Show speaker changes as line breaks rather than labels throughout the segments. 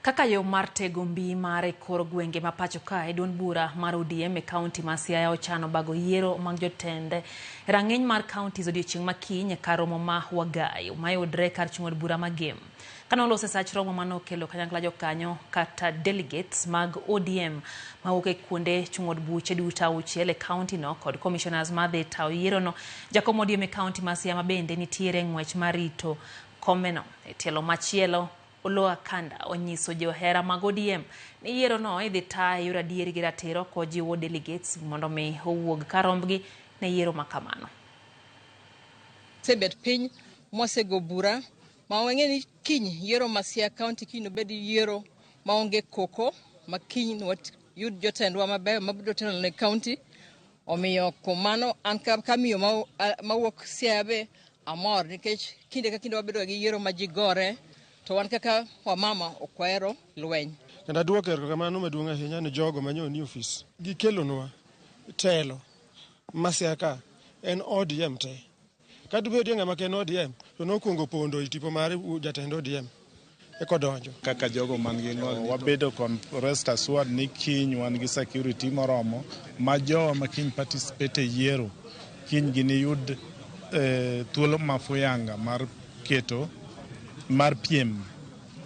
Kaka yo mar tego mbii mare kor gwenge ma pacho kae, duond bura mar ODM e kaunti ma Siaya ochano bago yiero mag jotend rang'iny mar counties odiochieng' ma kiny e kar romo ma Wagai mayudre kar chung' od bura ma Gem. Kane oloso e sach romo mane okelo kanyakla jokanyo kata delegates mag ODM mawuok e kuonde chung' od buche duto auchiel e kaunti no kod commissioners madhi tayo yiero no, jakom ODM e kaunti ma Siaya ma bende nitiere ng'wech mar rito komeno. E tielo machielo, Oloo Akanda onyiso johera mag ODM ni yiero no idhi taa e yor adieri gi ratiro kojiwo delegates mondo mi owuog ka rombgi ne yiero ma kamano.
Osebet piny mwasego bura ma wang'e ni kiny yiero ma Siaya County kiny nobed yiero maonge koko ma kiny wayud jotendwa mabeyo mabiro telo ne county. Omiyo kuom mano an ka miyo mawuok Siaya be amor nikech kinde ka kinde wabedo gi yiero ma ji gore to wan kaka wamama ok wahero lweny.
Kendo aduoko erokamano maduong' ahinya ne jogo manyo ni ofis. Gikelonwa telo ma Siaya ka en ODM te. Kata obed ng'ama kia en ODM to nokwongo pondo e tipo mar jatend ODM eka odonjo.
Kaka jogo man gi ng'ol wabedo kon rest assured ni kiny wan gi security moromo ma jowa ma kiny participate e yiero kiny giniyud thuolo ma fuyanga mar keto mar piem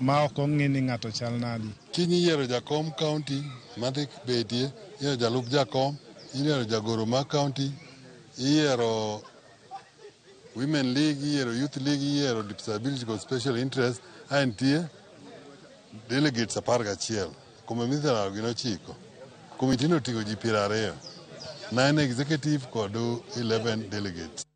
ma ok ong'i ni ng'ato chal nadi.
Kiny iyiero jakom county madhi betie, iyiero jalup jakom, iyiero jagoro mar county, iyiero Women League, iyiero Youth League, iyiero Disability kod Special Interest, ae nitie delegates 11. Kombe midhi laro gin 9. Komiti no oting'o ji 20. 9 executive kod 11 delegates.